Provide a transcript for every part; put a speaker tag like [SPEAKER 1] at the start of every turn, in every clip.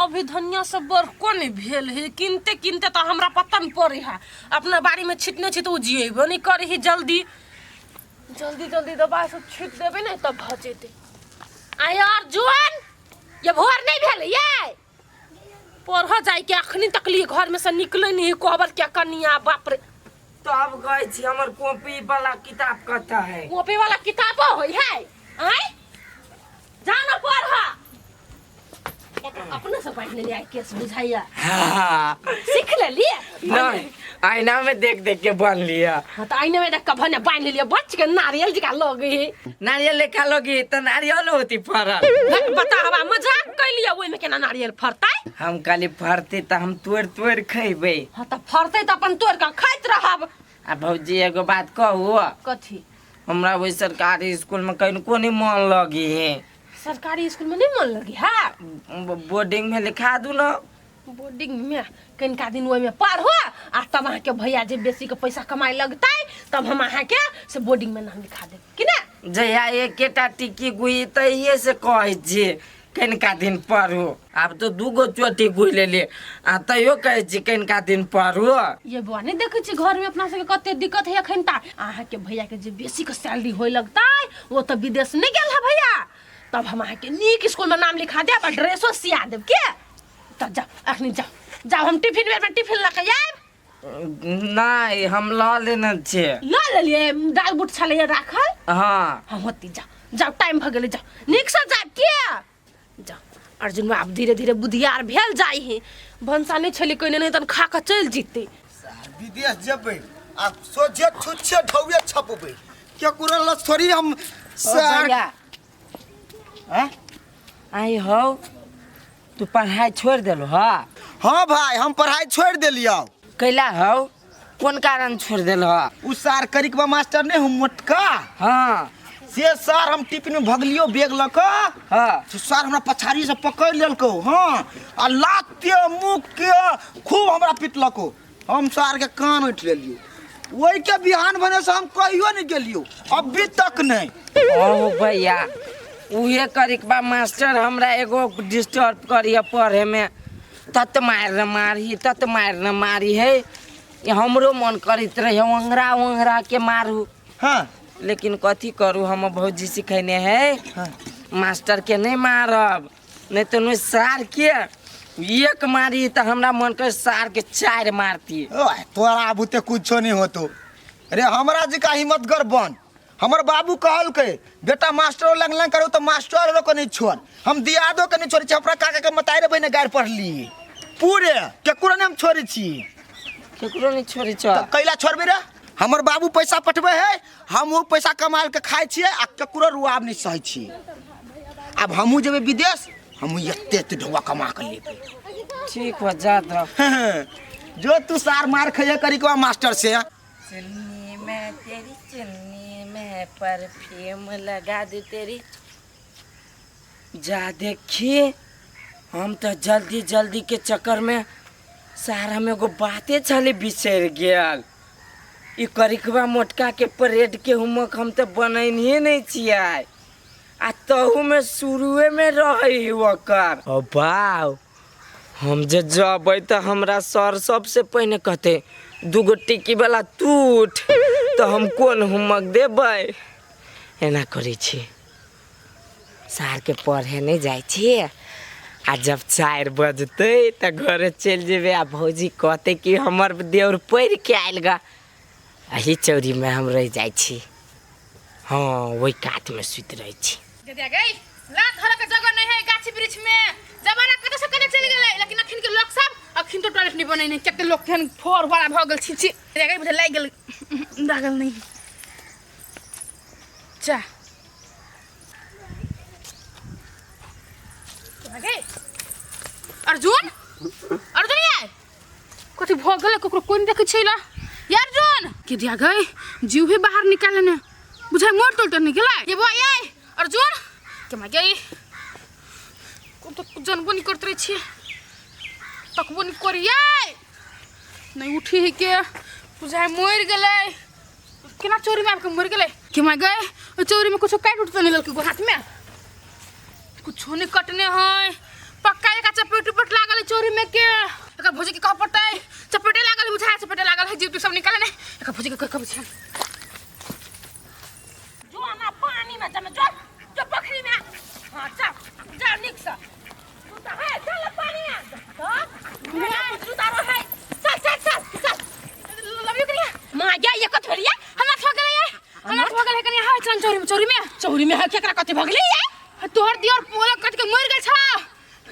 [SPEAKER 1] अभी धनिया सब बड़को नहि भेल है। किनते किनते तऽ हमरा पता नहि पड़े है, अपना बाड़ी में छिटने छी तऽ ओ जियेबो नहि करे है। जल्दी जल्दी जल्दी दबाइ सब छीट देबै ने तब भऽ जेतै। आय अर्जुन, ये भोर नहीं भेल ये पढ़ जाय के? अखनी तक लिए घर में से निकले नहीं कोबर के कनिया, बाप रे।
[SPEAKER 2] तब कहै छी, हमर कॉपी वाला किताब कतऽ है?
[SPEAKER 1] कॉपी वाला किताबो होय है? आय जाओ ना पढ़। अपने से पढ़ लेलियै केस बुझाइया।
[SPEAKER 2] हाँ।
[SPEAKER 1] सीख लेलियै?
[SPEAKER 2] नहीं, आईना में देख देख के बन लिया।
[SPEAKER 1] हाँ, तऽ आईने में देख के भने बान्हि लेलियै, बच के नारियल जकाँ लगै है।
[SPEAKER 2] नारियल लेखा लगी तऽ नारियल होती फरल।
[SPEAKER 1] बता, हवा मजाक कैलियै, ओहिमे केना नारियल फरतै?
[SPEAKER 2] हम कहली फरती तऽ हम तोड़ि तोड़ि खैबै।
[SPEAKER 1] हाँ, तऽ फरतै तऽ अपन तोड़ि कऽ खाइत रहब।
[SPEAKER 2] आ भौजी, एगो बात कहू?
[SPEAKER 1] कथी?
[SPEAKER 2] हमरा ओहि सरकारी स्कूल में कनिको नहीं मन लगी है।
[SPEAKER 1] सरकारी स्कूल में नहीं मन लगी है?
[SPEAKER 2] बोर्डिंग में लिखा दू ना।
[SPEAKER 1] बोर्डिंग में कनिका दिन ओहिमे पढ़ो आ तब अहाँके भैया जे बेसी के पैसा कमाए लगतै तब हम अहाँके से बोर्डिंग में नाम लिखा देब कि ना?
[SPEAKER 2] जहिया एकेटा टिक्की गुई तहिए से कहै छियै कनिका दिन पढ़ू, आब तो दूगो चोटी गुइ लेलियै आ तैयो कहै छी कनिका दिन पढ़ू।
[SPEAKER 1] ये बौआ, नहीं देखै छी घर में अपना सबके कते दिक्कत है एखन? ता अहाँके भैया के जे बेसी के सैलरी होय लगतै, वो तऽ विदेश नहीं गेल है भैया, तब हम अहाँके नीक स्कूल में नाम लिखा देब आ ड्रेसो सिया देब के। तऽ जाउ, अखनी जाउ जाउ, हम टिफिन बेर में टिफिन लऽ के आयब।
[SPEAKER 2] नहि, हम लऽ लेने छियै।
[SPEAKER 1] लऽ लेलियै? दाल बुट छलैया राखल?
[SPEAKER 2] हाँ।
[SPEAKER 1] हम होती, जाउ जाउ, टाइम भऽ गेलै, जाउ, नीकसँ जायब के जाउ। अर्जुन आब धीरे धीरे बुधियार भेल जाइ है। भनसा नहि छलै कोइ नहि तन खा कऽ चलि जेतै।
[SPEAKER 3] विदेश जेबै आ सोझे छुच्छे ढौए छपबै, केकरो लग थोड़ी हम
[SPEAKER 2] ओ
[SPEAKER 3] सर।
[SPEAKER 2] भैया।
[SPEAKER 3] आँय?
[SPEAKER 2] आई हौ, तू पढ़ाई छोड़ देलहो हा?
[SPEAKER 3] हाँ भाई, हम पढ़ाई छोड़ देलियौ।
[SPEAKER 2] कैला हौ, कोन कारण छोड़ देलहो?
[SPEAKER 3] उ सार करिकबा मास्टर नहीं हम मोटका?
[SPEAKER 2] हाँ।
[SPEAKER 3] से सर, हम टिफिन में भगलियो बैग लऽ कऽ।
[SPEAKER 2] हाँ।
[SPEAKER 3] से सर हमरा पछाड़ी से पकड़ लेलको, हाँ, आ लाते मुख के खूब हमरा पिटलको। हम सर के कान उठि लेलियो। ओहि के बिहान भने से हम कहियो नहीं गेलियो, अभी तक नहीं।
[SPEAKER 2] ओ भैया, उहे करिकबा मास्टर हमरा एगो डिस्टर्ब करिए पढ़े में, तत मार न मारी, तत मार न मारी है। ये हमरो मन करैत रहे ओंघरा ओंघरा के मारू।
[SPEAKER 3] हाँ।
[SPEAKER 2] लेकिन कथी करू, हम भौजी सिखेने है।
[SPEAKER 3] हाँ।
[SPEAKER 2] मास्टर के नहीं मारब, नहीं तो नहीं सार के एक मारी तो हमरा मन कर सार के चार मारती।
[SPEAKER 3] ओए, तोरा बुते कुछो नहीं होतो रे, हमरा जी का हिम्मतगर बन। हमर बाबू कहलकै, बेटा, मास्टर लग लग करो तो मास्टर के नहीं छोड़, हम दियादो के नहीं छोड़ै छी। अपना काका के मतारे बहिने गारि पढ़ली पूरे, केकरो नहीं हम छोड़ै छी।
[SPEAKER 2] केकरो नहीं छोड़ै छ?
[SPEAKER 3] तऽ कैला छोड़बै रे? हमर बाबू पैसा पठबै है, हम ओ पैसा कमा के खाइ छियै आ केकरो रुआब नहीं सहै छियै। आब हमहूँ जेबै विदेश, हमहूँ एते एते ढौआ कमा के लेबै।
[SPEAKER 2] ठीक हो जा दो।
[SPEAKER 3] जो तू सार मार खैया करी के मास्टर से।
[SPEAKER 2] चुन्नी में तेरी, चुन्नी में परफ्यूम लगा दे तेरी। जा देखी, हम तो जल्दी जल्दी के चक्कर में सार हम एगो बाते छले बिसरि गेल। ई करिकबा मोटका के परेड के होमवर्क हम तो बनैनिए नहीं छियै आ तहू में शुरुए में रहै ओकर। ओ बाउ, हम जे जबै तऽ हमरा सर सबसे पहिने कहतै, दूगो टिक्की वाला तू उठ, तऽ हम कोन होमवर्क देबै? एना करै छी, सारके पढ़े नहि जाइ छी आ जब 4 बजतै तऽ घरे चलि जेबै आ भौजी कहतै कि हमर देउर पढ़ि के आयल गा। एही चौरीमे हम रहि जाइ छी। हाँ, ओहि कातमे सुति रहै छी।
[SPEAKER 4] दे गई लात धरऽ के जगह नहीं है गाछ वृक्ष में। जमाना कतऽ से कतऽ चलि गेलै, लेकिन अखन के लोक सब अखन तो टॉयलेट नहीं बनेने, कते लोक केहन फोर वाला भऽ गेल। छी छी दे गई, बुझे लागि गेल, लागल नहीं जा गई। अर्जुन, अर्जुन, ये कथी भऽ गेलै? ककरो कोइ नहि देखै छै ला। ये अर्जुन के दिया गई, जीव ही बाहर निकाले ने, बुझाइ मोर तोल तर निकला। ये बुआ, ये अर्जुन के माय गई, को तो जानबो नहीं करत रहे छियै, तकबो नहीं करियै, नहीं उठी है के बुझाइ मरि गेलै। केना चोरी में आबि के मरि गेलै? के माय गई, ओहि चोरी में कुछो काटि उटि तऽ नहि लेलकै? हाथ में कुछो नहीं कटने है, पक्का एक चपेट उपट।
[SPEAKER 1] चौरी में है केकरा कथी भगले ये?
[SPEAKER 4] तोहर दियर पोला कट के मर गेल छा।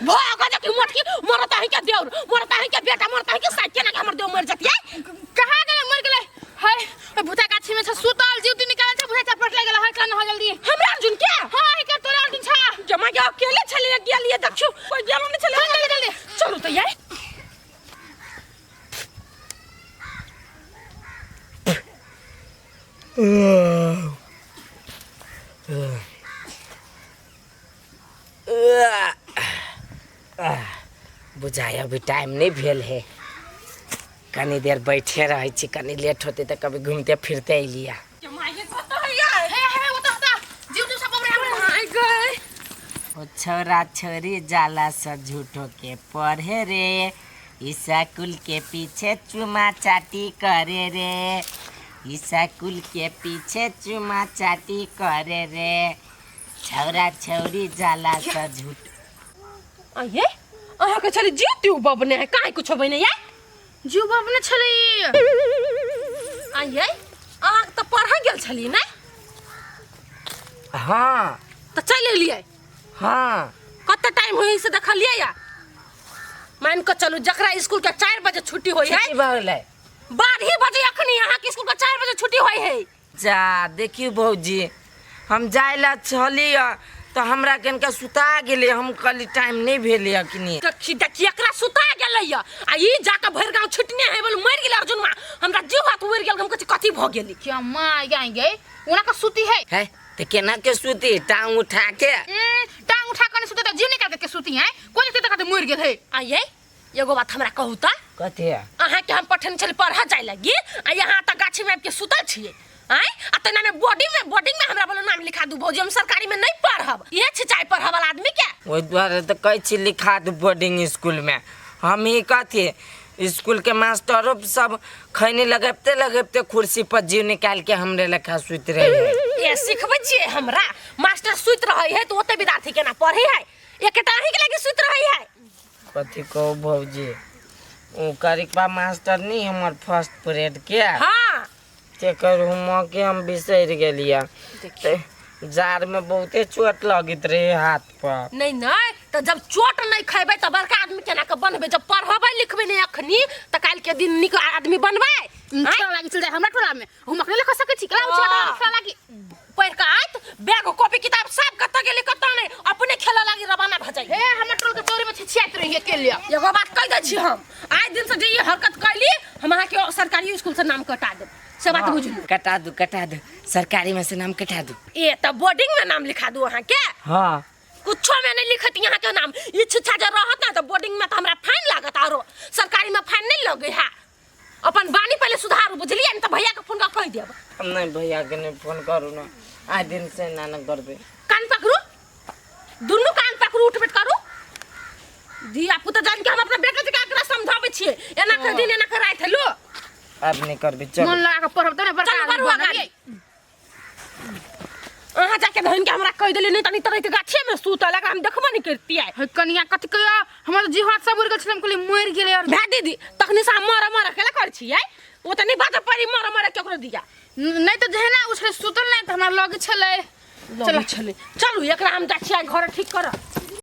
[SPEAKER 1] भग जा कि मोटकी मरता है के देवर, मरता है के बेटा, मरता है के साथ केना के हमर देव मर जतियै?
[SPEAKER 4] कहाँ गेलै मर गेलै? हाय ओइ भूता गाछी में छ सुतल जीव निकाल छ भूता चपट लग गेल है कान हो जल्दी।
[SPEAKER 1] हमरा अर्जुन के?
[SPEAKER 4] हां है के तोरा अर्जुन छा।
[SPEAKER 1] जमा के अकेले छले गेलिए देखियो कोई गेलो नहीं छले।
[SPEAKER 4] जल्दी जल्दी
[SPEAKER 1] चलू त यार।
[SPEAKER 2] बुझाय अभी टाइम नहीं भेल है, कनी देर बैठे रहे छी, कनी लेट होते तो कभी घूमते फिरते अलिया। ओ छोरा छोरी जाला सब झूठो के पढ़े रे, स्कूल के पीछे चुमा चाटी करे रे, स्कूल के पीछे चुमा चाटी करे रे, छौरा छौरी जाला सब झूठ।
[SPEAKER 1] आये अहाँ के छली जीव तीव बबने है काहे कुछो बने या?
[SPEAKER 4] जीव बबने छली।
[SPEAKER 1] आये अहाँ त पढ़ा गेल छली ने?
[SPEAKER 2] हाँ।
[SPEAKER 1] त चल एलियै?
[SPEAKER 2] हाँ।
[SPEAKER 1] कते टाइम होई से देखलियै या? मान के चलू जकरा स्कूल के 4 बजे छुट्टी होई है।
[SPEAKER 2] छुट्टी भऽ गेलै।
[SPEAKER 1] 12 बजे अखनी अहाँ के स्कूल के 4 बजे छुट्टी होई है।
[SPEAKER 2] जा देखियो भौजी हम जाय ला छली तो हमरा कनका सुता गेलै, हम कहली टाइम नहीं भेलै अखनी।
[SPEAKER 1] देखी देखी एकरा सुता गेलै या आ ई जाके भरि गांव छुटने है बोल मरि गेल अर्जुन मा, हमरा जीव हाथ उड़ि गेल, हम कहै छी कथी भऽ गेली?
[SPEAKER 4] क्या मां गई गई ओना का सुती है?
[SPEAKER 2] है त केना के सुती? टांग उठा के।
[SPEAKER 4] टांग उठा के सुते त जीव निकाल के सुती है, कोई सुते त मरि गेल है।
[SPEAKER 1] आये एगो बात हमरा कहू त।
[SPEAKER 2] कथी है?
[SPEAKER 1] अहाँ के हम पठन छली पढ़ा जाय लगी आ यहाँ त गाछी में आबि के सुतल छियै आय आ तेना में बोर्डिंग में हमरा बोलो नाम लिखा दू भौजी, हम सरकारी में नहीं पढ़ब। ये छिचाई पढ़ब वाला आदमी के
[SPEAKER 2] ओहि दुआरे त कहै छी लिखा दू बोर्डिंग स्कूल में। हम ही कथी स्कूल के मास्टरो सब खैनी लगेबते लगेबते कुर्सी पर जीव निकाल के हमरे लेखा सुति रहे है।
[SPEAKER 1] ए सिखबै छियै हमरा मास्टर सुति रहै है त ओते विद्यार्थी केना पढ़ै है? एकेटा अहीं के लागी सुति रहै है।
[SPEAKER 2] कथी कहू भौजी, ओ करिकबा मास्टर नहीं हमर फर्स्ट पीरियड के।
[SPEAKER 1] हाँ।
[SPEAKER 2] तेकर हुमा के हम बिसरि गेलियै। जार में बहुते चोट लगैत रहे हाथ पर।
[SPEAKER 1] नहीं नहीं तो जब चोट नहीं खेबै त बड़का आदमी केना के बनबै? जब पढ़बै लिखबै नहीं अखनी त काल्हि के दिन नीक आदमी बनबै।
[SPEAKER 4] खेला लागी चल जाय हमरा टोला में, हम अखने लिख सकै छी केना खेला लागी?
[SPEAKER 1] पढ़ के आयत बैग कॉपी किताब सब कतऽ गेलै कतऽ नहीं, अपने खेला लागी रवाना भऽ जाइ।
[SPEAKER 4] हे हमरा टोल के चोरी में छिछियाइत रही अकेले।
[SPEAKER 1] एगो बात कहि दै छी हम, आइ दिन से जे ई हरकत कैली हम अहाँ के सरकारी स्कूल से नाम कटा देब, से बात बुझलू?
[SPEAKER 2] कटा दू कटा दू, सरकारी में से नाम कटा दू।
[SPEAKER 1] ए त बोर्डिंग में नाम लिखा दू अहाँ के।
[SPEAKER 2] हाँ।
[SPEAKER 1] कुछो में नहीं लिखत यहाँ के नाम, ई छिछा जे रहत ना त बोर्डिंग में त हमरा फाइन लागत, आरो सरकारी में फाइन नहीं लगे है। अपन बानी पहले सुधारू बुझलियै न त भैया के फोन क कहि देब।
[SPEAKER 2] नहीं भैया के नहीं फोन करू ना, आइ दिन से ना ना करबे।
[SPEAKER 1] कान पकड़ू, दुनू कान पकड़ू, उठ बैठ करू। धिया पुता जान के हम अपना बेटा के एकरा समझाबै छियै, एना के दिन एना के राति हेलो।
[SPEAKER 2] अब नहीं करबे चल।
[SPEAKER 4] मन लगा के पढ़ब त ने बड़का
[SPEAKER 1] चलू
[SPEAKER 4] आदमी
[SPEAKER 1] बरुआ
[SPEAKER 4] बनबियै।
[SPEAKER 1] गाड़ी। अहाँ जाके धनि के हमरा कहि देलियै, नहीं तनी तरह के गाछे में सुतल एकरा हम देखबो नहीं करतियै।
[SPEAKER 4] हे कनिया कथी कहिया हमर जीव हाथ सब उड़ गेल छलै, हम कहलियै मरि गेलै यार।
[SPEAKER 1] भए दीदी तखनी से हम मर मर केला करै छियै, ओ त नहीं बात पड़ी मर मर केकरो दिया।
[SPEAKER 4] नहीं त जेना उछले सुतल नहीं त हमरा लग छलै।
[SPEAKER 1] चलू छलै चलू एकरा हम जाइ छियै घर ठीक करऽ।